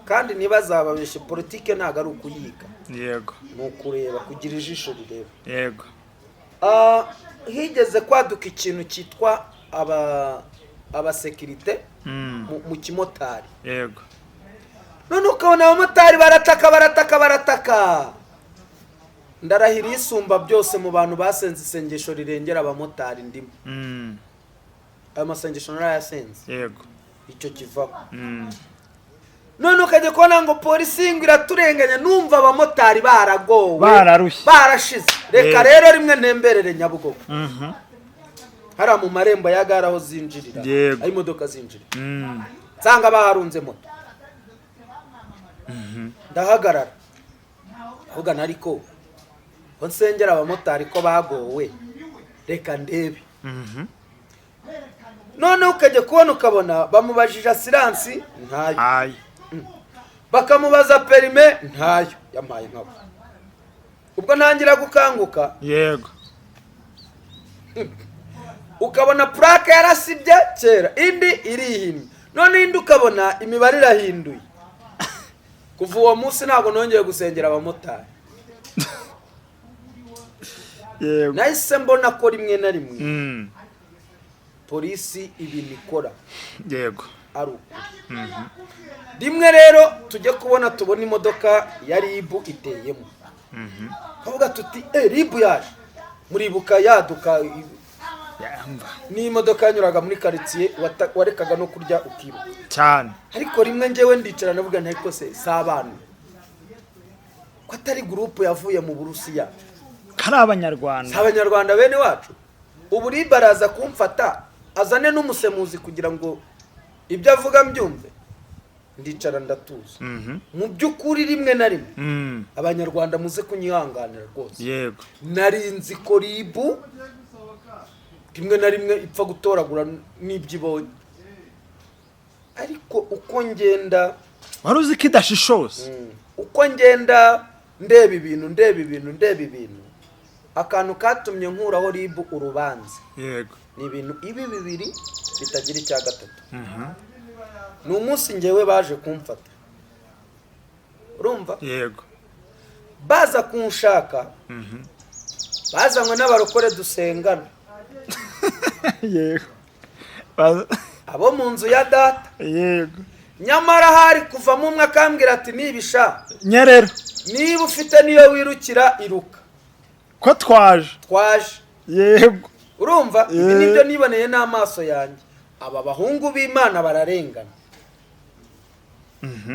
kandi ntibazababeshe, politiki ntabwo ari ukuyiga, ni ukureba, kugira ijisho rireba. Higeze kwaduka ikintu cyitwa abasekirite mu kimotari. None ukabona abamotari barataka, barataka, barataka. Ndarahira isumba byose, mu bantu basenze isengesho rirengera abamotari ndimo. Ayo masengesho narayasenze. Icyo kivaho. None ukajya kubona ngo polisi ngo iraturenganya, numva abamotari baragowe, Bararushye. barashize. Reka rero rimwe ntemberere Nyabugogo, hariya mu marembo ya gare aho zinjirira, aho imodoka zinjirira, nsanga baharunze moto. Ndahagarara ahubwo, ariko ko nsengera abamotari ko bagowe, reka ndebe. Noneho ukajya kubona ukabona bamubajije assurance, ntayo. Ayi. Bakamubaza permis, ntayo. Yampaye nkabo, ubwo ntangira gukanguka. Ukabona plaque yarasibye kera, indi irihinnye, none indi ukabona imibare irahinduye. Kuva uwo munsi ntabwo nongeye gusengera abamotari. Nahise mbona ko rimwe na rimwe polisi ibintu ikora ari ukuri. Rimwe rero tujye kubona tubona imodoka ya RIB iteyemo, kavuga tuti: "Eh, RIB yaje." Muribuka yaduka? Yamba. N'imodoka yanyuraga muri karitsiye, warekaga no kurya ukiruka. Cyane. Ariko rimwe njyewe ndicara ndavuga nti: "Ariko se si abantu, ko atari groupe yavuye mu Burusiya, kari abanyarwanda, si abanyarwanda bene wacu? Ubu RIB araza kumfata azane n'umusemuzi kugira ngo ibyo avuga mbyumve?" Ndicara ndatuza. Mu by'ukuri rimwe na rimwe, abanyarwanda muze kunyihanganira rwose, nari nzi ko RIB rimwe na rimwe ipfa gutoragura n'ibyo ibonye, ariko uko ngenda Wari uzi ko idashishoza. Uko ngenda ndeba ibintu, ndeba ibintu, ndeba ibintu, akantu katumye nkuraho RIB urubanza ni ibintu ibi bibiri bitagira icya gatatu. Ni umunsi ngewe baje kumfata, urumva? Yego. Baza kunshaka, bazanywe n'abarokore dusengana, abo mu nzu ya data. Nyamara hari kuvamo umwe akambwira ati: "Nibisha, Nyerera. niba ufite niyo wirukira, iruka." Ko twaje. Twaje. Urumva, ibi nibyo niboneye n'amaso yanjye. Aba bahungu b'Imana bararengana,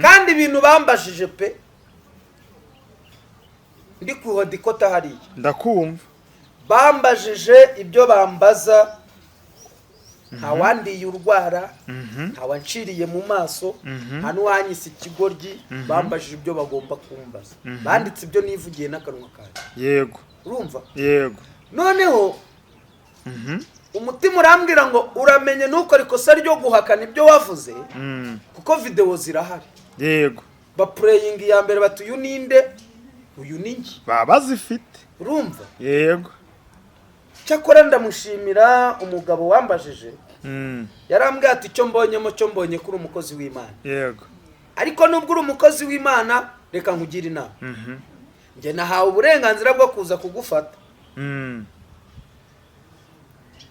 kandi ibintu bambajije pe, ndi kuhodikota hariya. Ndakumva. Bambajije ibyo bambaza, ntawandiye urwara, ntawanciriye mu maso, nta n'uwanyise ikigoryi. Bambajije ibyo bagomba kumbaza, banditse ibyo nivugiye n'akanwa kanjye. Urumva? Yego. Noneho umutima urambwira ngo: "Uramenye ntukore ikosa ryo guhakana ibyo wavuze, kuko videwo zirahari." Baplayinga iya mbere bati: "Uyu ninde? Uyu ni njye." Baba bazifite. Urumva? Yego. Cyakora ndamushimira umugabo wambajije. Yarambwiye ati: "Icyo mbonyemo cyo, mbonye ko uri umukozi w'Imana." "Ariko nubwo uri umukozi w'Imana, reka nkugire inama. Njye nahawe uburenganzira bwo kuza kugufata.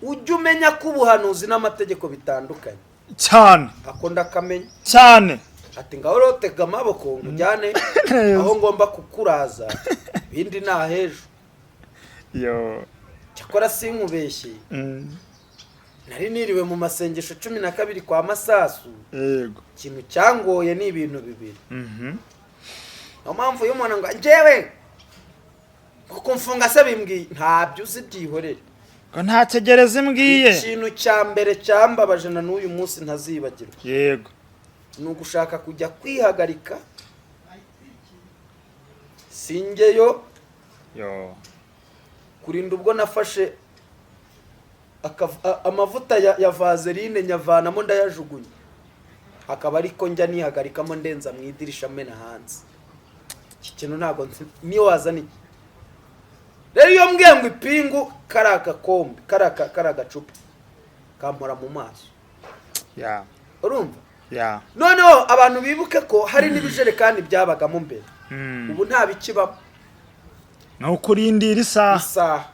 Ujye umenya ko ubuhanuzi n'amategeko bitandukanye." Cyane. Ako ndakamenya. Cyane. Ati: "Ngaho rero tega amaboko ngujyane aho ngomba kukuraza, ibindi ni ahejo." Yo. Cyakora sinkubeshye, nari niriwe mu masengesho 12 kwa Masasu. Ikintu cyangoye ni ibintu bibiri. Niyo mpamvu iyo umuntu ngo njyewe ngo kumfunga se bimbwiye, ntabyo uzi, byihorere. Ngo ntategereze imbwiye. Ikintu cya mbere cyambabaje na n'uyu munsi ntazibagirwa ni ugushaka kujya kwihagarika singeyo. Yo. Kurinda ubwo nafashe amavuta ya vaseline nyavanamo ndayajugunya, akaba ariko njya nihagarikamo ndenza mu idirisha mena hanze. Iki kintu ntabwo nzi niyo wazana iki. Rero iyo mbwiye ngo ipingu, kari agakombe, kari agacupa kampora mu maso. Urumva? Ya. Noneho abantu bibuke ko hari n'ibijerekani byabagamo mbere. Ubu nta bikibamo. Ni ukurindira isaha. Isaha.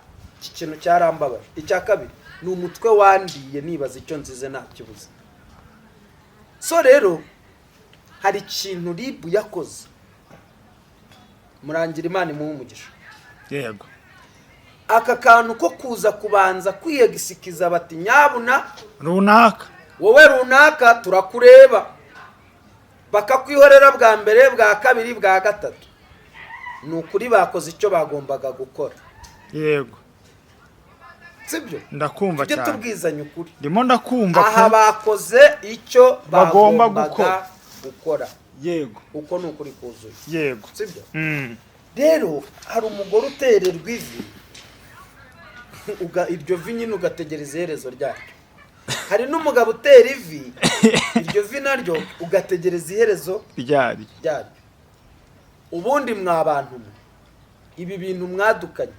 Iki kintu cyarambabaje. Icya kabiri ni umutwe wandiye nibaza icyo nzize ntakibuze. So rero hari ikintu RIB yakoze, murangira, Imana imuhe umugisha. Aka kantu ko kuza kubanza kwiyegisikiza bati: "Nyabuna runaka, wowe runaka turakureba," bakakwihorera bwa mbere, bwa kabiri, bwa gatatu, ni ukuri bakoze icyo bagombaga gukora. Sibyo? Ndakumva Tujye cyane. tubwizanya ukuri. Ndimo ndakumva Aha pe. bakoze icyo bagomba bagombaga gukora. gukora. Uko ni ukuri kuzuye. Sibyo? Rero hari umugore utererwa ivi, iryo vi nyine ugategereza iherezo ryaryo. Hari n'umugabo utera ivi, iryo vi naryo ugategereza iherezo ryari ryaryo. Ubundi mwa bantu mwe, ibi bintu mwadukanye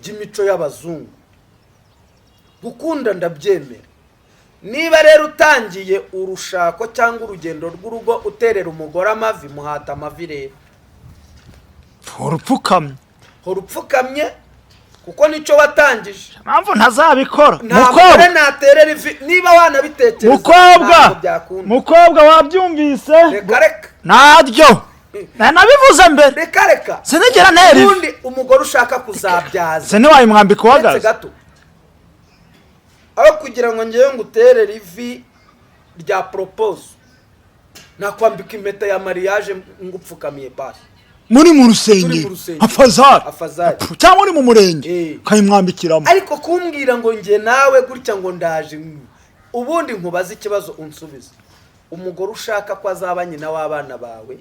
by'imico y'abazungu, gukunda ndabyemera. Niba rero utangiye urushako cyangwa urugendo rw'urugo uterera umugore amavi, muhata amavi rero. Hora upfukamye. Hora upfukamye, kuko nicyo watangije. Impamvu ntazabikora. Nta Mukobwa, mugore naterera ivi, niba wanabitekereza, mukobwa, ntabwo byakunda. Mukobwa, wabyumvise? Reka reka. Naryo nanabivuze mbere. Reka reka. Sinigera ntera ivi. Ubundi umugore ushaka kuzabyaza Se ntiwayimwambika uretse uhagaze? gato, aho kugira ngo ngewe nguterere ivi rya propose, nakwambika impeta ya mariage ngupfukamiye basi. Muri mu Turi mu rusengero. rusengero. Afazari. Afazari. Cyangwa uri mu murenge, ukayimwambikiramo. Ariko kumbwira ngo nge nawe gutya ngo ndaje, ubundi nkubaze ikibazo unsubize: umugore ushaka ko azaba nyina w'abana bawe,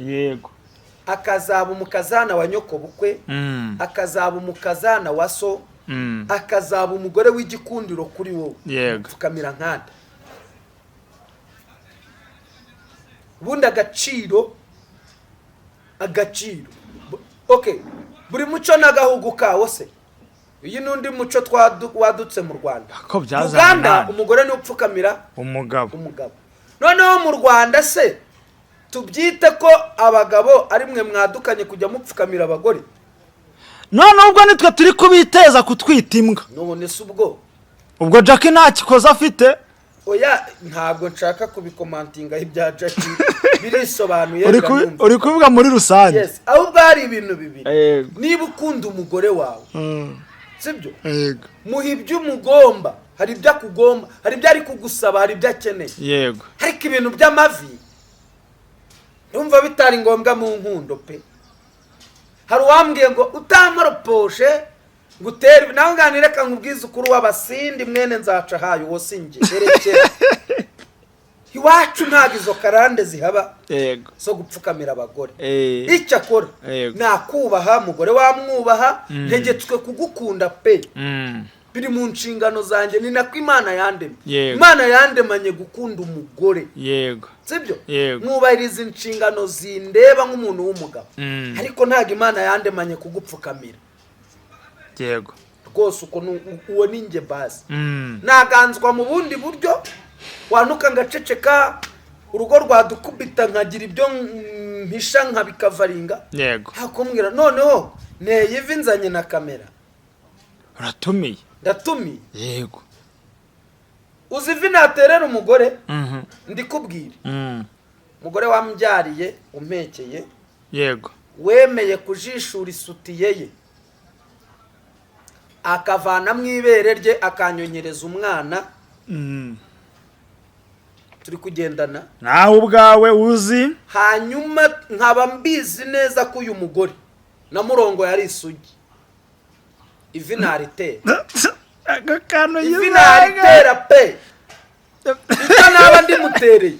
akazaba umukazana wa nyoko bukwe, akazaba umukazana wa so, akazaba umugore w'igikundiro kuri wowe, pfukamira nkanda? Ubundi agaciro, okay, buri muco n'agahugu kawo se. Uyu n'undi muco wadutse mu Rwanda. Ko byazanye Uganda nande? umugore niwe upfukamira umugabo. Umugabo. Noneho mu Rwanda se tubyite ko abagabo ari mwe mwadukanye kujya mupfukamira abagore? None ubwo nitwe turi kubiteza kutwita imbwa. None se ubwo Ubwo Jackie nta kikoze afite? Oya, ntabwo nshaka kubikomantingaho ibya Jackie, birisobanuye, Uri biranumva. Uri kubivuga muri rusange. Yes, ahubwo hari ibintu bibiri. Niba ukunda umugore wawe, sibyo, muha ibyo umugomba. Hari ibyo akugomba, hari ibyo ari kugusaba, hari ibyo akeneye. Ariko ibintu by'amavi ndumva bitari ngombwa mu nkundo pe. Hari uwambwiye ngo utamoroposhe ngo utere nawe nganire, reka nkubwize ukuri w'abasindi mwene nzaca hayo, uwo si njye, erekera iwacu, ntabwo izo karande zihaba zo gupfukamira abagore. Icyo akora, nakubaha mugore, wamwubaha. Ntegetswe kugukunda pe, biri mu nshingano zanjye, ni nako Imana yandemye. Imana yandemanye gukunda umugore. Sibyo? Yego. Mwubahiriza inshingano zindeba nk'umuntu w'umugabo, ariko ntabwo Imana yandemanye kugupfukamira. Rwose uko uwo ni njye basi. Naganzwa mu bundi buryo, wanuka ngaceceka, urugo rwadukubita nkagira ibyo mpisha nkabikavaringa. Hakumbwira noneho nteye ivi, nzanye na kamera. Uratumiye. Ndatumiye. Uzi ivi naterera umugore? Ndikubwira, umugore wambyariye, umpekeye, wemeye kujishura isutiye ye akavanamo ibere rye akanyonyereza umwana, turi kugendana. Nawe ubwawe uzi. Hanyuma nkaba mbizi neza ko uyu mugore na murongo yari isugi, ivi ntaritera. Aka kantu Ivi yizanga. ntaritera pe. Icyo naba ndimutereye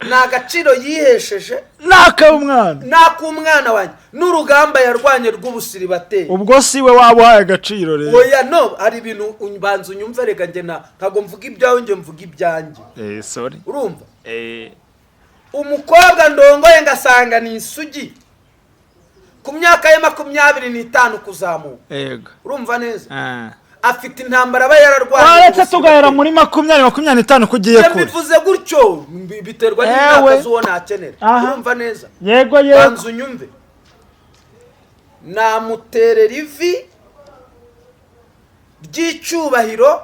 ni agaciro yihesheje. Nakaba umwana. N'ak'umwana wanjye n'urugamba yarwanye rw'ubusiribateri. Ubwo si we waba uhaye agaciro rero? Oya, no hari ibintu banza unyumve. Reka njye ntabwo mvuga ibyawe, njye mvuga ibyanjye. Sorry. Urumva, umukobwa ndongoye ngasanga ni isugi ku myaka ye 25 kuzamuka, urumva neza, afite intambara aba yararwanye Waretse rw'ubusiribateri. tugahera muri 20, 25, ko ugiye Njye kure. mbivuze gutyo, biterwa n'imyaka z'uwo nakenera. Urumva neza? Yego. Banza unyumve. Namuterera ivi ry'icyubahiro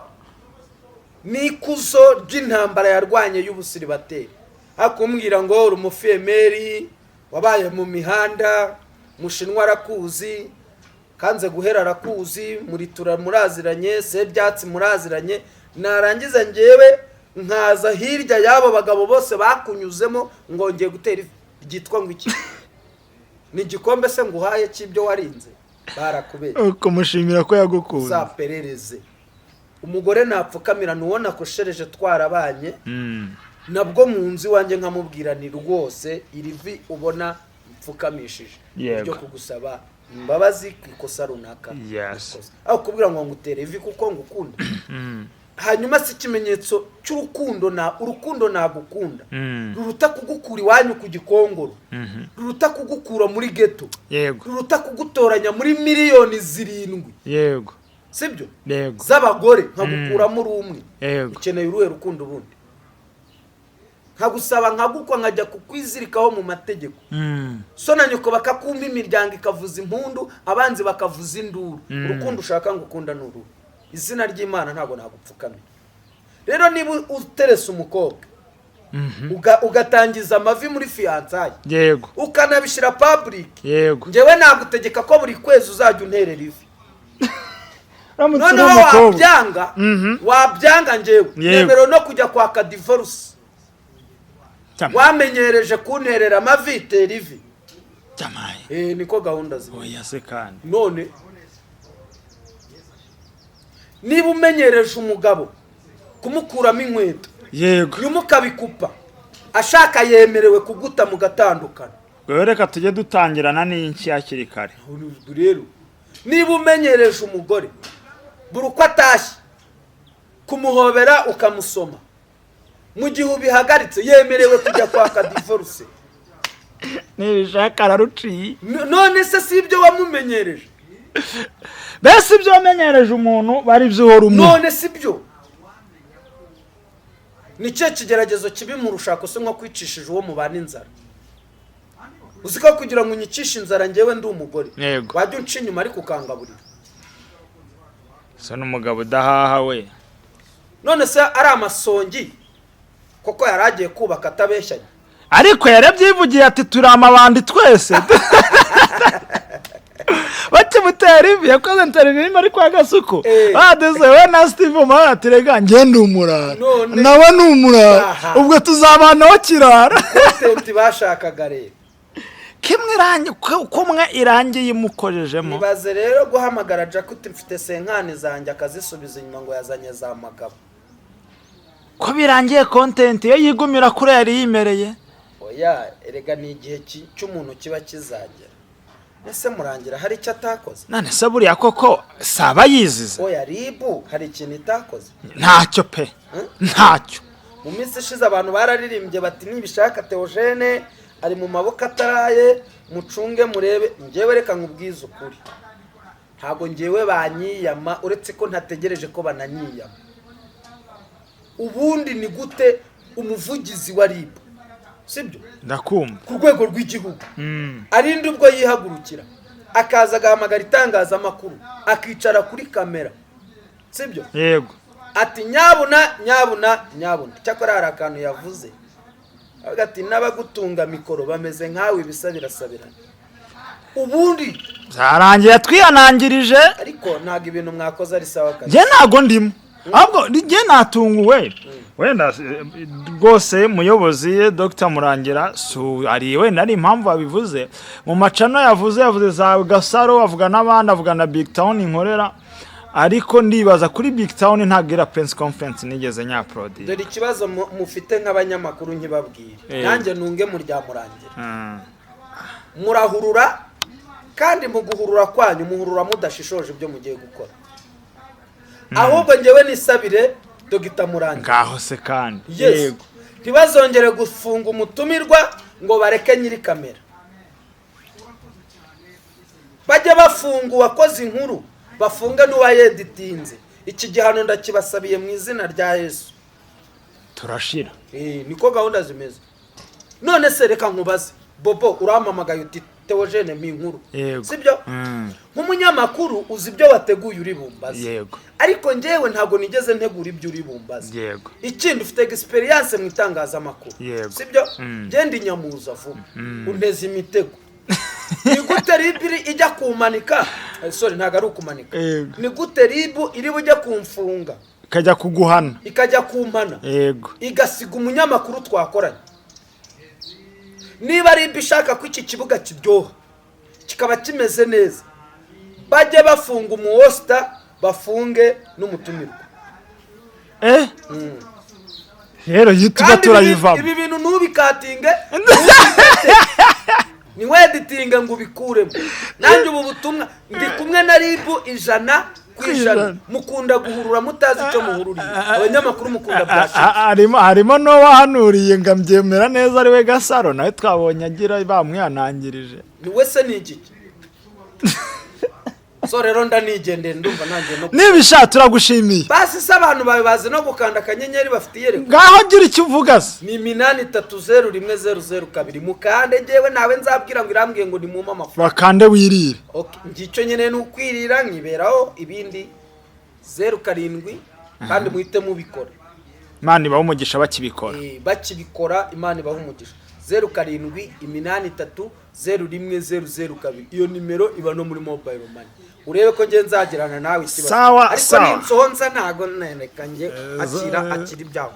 n'ikuzo ry'intambara yarwanye y'ubusiribateri. Hakumbwira ngo uri umufiyemeri wabaye mu mihanda, mushinwa arakuzi, kanze guhera arakuzi, muritura muraziranye, sebyatsi muraziranye, narangiza ngewe nkaza hirya y'abo bagabo bose bakunyuzemo ngo ngiye gutera ivi ryitwa ngo iki? Ni igikombe se nguhaye cy'ibyo warinze? Barakubeshye. Ukumushimira ko yagukunze. Uzaperereze, umugore napfukamira ni uwo nakoshereje twarabanye, nabwo mu nzu iwanjye nkamubwira ni rwose iri vi ubona mpfukamishije ryo kugusaba imbabazi ku ikosa runaka nakoze. Aho kubwira ngo ngutere ivi kuko ngukunda, hanyuma si ikimenyetso cy'urukundo na urukundo nagukunda ruruta kugukura iwanyu ku Gikongoro, ruruta kugukura muri geto, ruruta kugutoranya muri miliyoni 7, sibyo, Yego. z'abagore nkagukuramo uri umwe. Ukeneye uruhe rukundo ubundi? Nkagusaba nkagukwa, nkajya kukwizirikaho mu mategeko, so na nyoko bakakumpa, imiryango ikavuza impundu, abanzi bakavuza induru. Urukundo ushaka ngo ukunda ni uruhe? Izina ry'Imana, ntabwo nagupfukamira. Rero niba uterese umukobwa, ugatangiza amavi muri fiançailles, ukanabishyira public, njyewe nagutegeka ko buri kwezi uzajya unterera ivi. Uramutse uri Noneho umukobwa. wabyanga, wabyanga, njyewe nemerewe no kujya kwaka divorce. Wamenyereje kunterera amavi, tera ivi. Cyamaye. Niko gahunda zimeze. Oya se kandi. None niba umenyereje umugabo kumukuramo inkweto, nyuma ukabikupa, ashaka yemerewe kuguta mugatandukana. Rero reka tujye dutangirana n'inshyi hakiri kare. Ubu rero niba umenyereje umugore buri uko atashye kumuhobera ukamusoma, mu gihe ubihagaritse yemerewe kujya kwaka divorce. Nibishaka araruciye. None se si ibyo wamumenyereje? Mbese ibyo wamenyereje umuntu bari byo uhora umuha? None si byo? Ni cyo kigeragezo kibi mu rushako se nko kwicishije uwo mubana inzara? Uzi ko kugira ngo unyicishe inzara njyewe ndi umugore, wajya unca inyuma ariko ukangaburira. So n'umugabo udahaha we. None se ari amasongi koko yari agiye kubaka atabeshyanye? Ariko yarabyivugiye ati turi amabandi twese. Bakimutera ivi yakoze interview ari kwa Gasuku, badeze we na Steve Mara ati rega njye ndi umurara, nawe ni umurara, ubwo tuzabanaho kirara. Content bashakaga rero. Kimwe irangi kumwe irangiye imukojejemo. Nibaze rero guhamagara Jack uti mfite cinquante zanjye, akazisubiza inyuma ngo yazanye za magabo. Ko birangiye content iyo yigumira kuri yari yimereye. Oya, erega ni igihe cy'umuntu kiba kizagera. Ese Murangira hari icyo atakoze? None se buriya koko saba yiziza? Oya, RIB hari ikintu itakoze? Ntacyo pe. Ntacyo. Mu minsi ishize abantu bararirimbye bati nibishaka Theogene ari mu maboko ataraye, mucunge murebe. Njyewe reka nkubwize ukuri. Ntabwo ngewe banyiyama, uretse ko ntategereje ko bananyiyama. Ubundi ni gute umuvugizi wa RIB, sibyo? Ndakumva. Ku rwego rw'igihugu, arinde ubwo yihagurukira akaza agahamagara itangazamakuru, akicara kuri kamera, sibyo? Yego. Ati: "Nyabuna, nyabuna, nyabuna." Cyakora hari akantu yavuze, avuga ati: "N'abagutunga mikoro bameze nkawe, ibisa birasabirana." Ubundi Byarangiye twihanangirije. Ariko ntabwo ibintu mwakoze ari sawa kabisa. Njye ntabwo ndimo, ahubwo njye natunguwe wenda rwose. Muyobozi Dr Murangira su ari wenda ari impamvu abivuze mu macano yavuze za Gasaro, avuga n'abandi, avuga na Big Town inkorera, ariko ndibaza kuri Big Town ntabwo ira press conference nigeze nyaprodi. Dore ikibazo mufite nk'abanyamakuru, nkibabwire. Nanjye nunge mu rya Murangira. Murahurura, kandi mu guhurura kwanyu muhurura mudashishoje ibyo mugiye gukora. Ahubwo ngewe nisabire Dogita Murangira. Ngaho se kandi. Yes. Ntibazongere gufunga umutumirwa ngo bareke nyiri kamera. Bajye bafunga uwakoze inkuru, bafunge n'uwayeditinze. Iki gihano ndakibasabiye mu izina rya Yesu. Turashira. Niko gahunda zimeze. None se reka nkubaze, Bobo, urampamagaye uti: "Teogene, mi inkuru." Yego. Sibyo? Nk'umunyamakuru uzi ibyo wateguye uri bumbaze. Yego. Ariko njyewe ntabwo nigeze ntegura ibyo uri bumbaze. Ikindi, ufite experience mu itangazamakuru. Yego. Sibyo? Mm. Genda inyamuza vuba, unteze imitego. Ni gute RIB ijya kumanika? Sorry, ntabwo ari ukumanika. Yego. Ni gute RIB iri bujye kumfunga, Ikajya kuguhana? Ikajya kumpana, igasiga umunyamakuru twakoranye? Niba RIB ishaka ko iki kibuga kiryoha, kikaba kimeze neza, bajye bafunga umuwosita, bafunge n'umutumirwa. Rero YouTube Kandi turayivamo. ibi bintu ntubikatinge, ntubikate, ntiweditinge ngo ubikuremo. Nanjye ubu butumwa ndi kumwe na RIB 100%. Ijana. Mukunda guhurura mutazi icyo muhururiye. Abanyamakuru mukunda byashize. Harimo n'uwahanuriye ngo ambyemera neza, ari we Gasaro, nawe twabonye agira bamwihanangirije. Ni wese ni igiki? So rero ndanigendeye, ndumva nanjye no Nibisha turagushimiye. Basi se abantu bawe bazi no gukanda akanyenyeri, bafite iyerekwa. Ngaho gira icyo uvuga se. Ni 8301002. Mukande. Ngewe nawe nzabwira ngo irambwiye ngo nimumpe amafaranga. Bakande wirire. Okay, ngicyo nyine ni ukwirira nkiberaho, ibindi 07, kandi muhite mubikora. Imana ibahe umugisha bakibikora. Bakibikora, Imana ibaha umugisha. 0783010002, iyo nimero iba no muri mobile money. Urebe ko nge nzagirana nawe ikibazo. Sawa, Ariko sawa. ninsohonza ntago nereka nge akira, akira ibyawe.